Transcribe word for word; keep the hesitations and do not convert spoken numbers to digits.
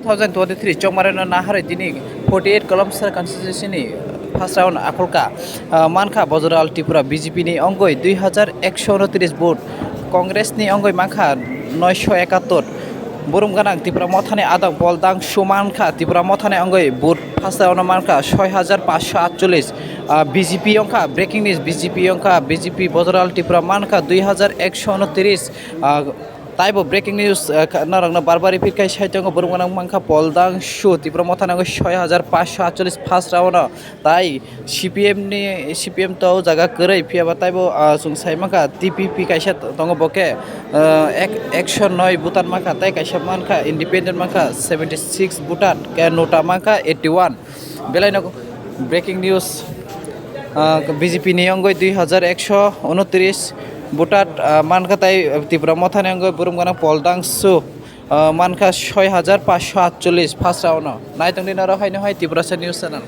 Two thousand twenty-three chongmarino naharwi tini forty-eight Kolomsar constituency ni first round akhulka, ah, mankha Bojoralal Tripura B J P ni ongoi dui hajar ekso unotris vote, Congress ni ongoi mankha noisho ekattor. Burum ganang Tipra Mothani adang Pol Dangsu mankha Tipra Mothani ongoi vote first round mankha soi hajar paanso atchollis. Ah, B J P ongkha, breaking news, B J P ongkha, B J P Bojoralal Tripura mankha dui hajar ekso unotris. Ah, Taibo breaking news, ah, kha-, norokno bar bar repeat khai sai tongo, borok gwnang mankha Pol Dangsu, Tipra Mothani ongoi soi hajar paanso atchollis first round o, tai C P M ni, C P M to o jaga kwrwi, phiya ba taibo, ah, chwng sai mankha T P P kaisa t-, tongo bo khe, ah, ek-, ekso noi voter mankha, tei kaisa mankha independent mankha seventy six voter, khe nota mankha eighty one. Belai no breaking news, ah, B J P ni ongoi dui hajar ekso unotris voter, ah, mankha tai Tipra Mothani ongoi burum gwnang Pol Dangsu, ah, mankha soi hajar paanso atchollis first round o. Naitongdi norok haino hai Tiprasa News Channel.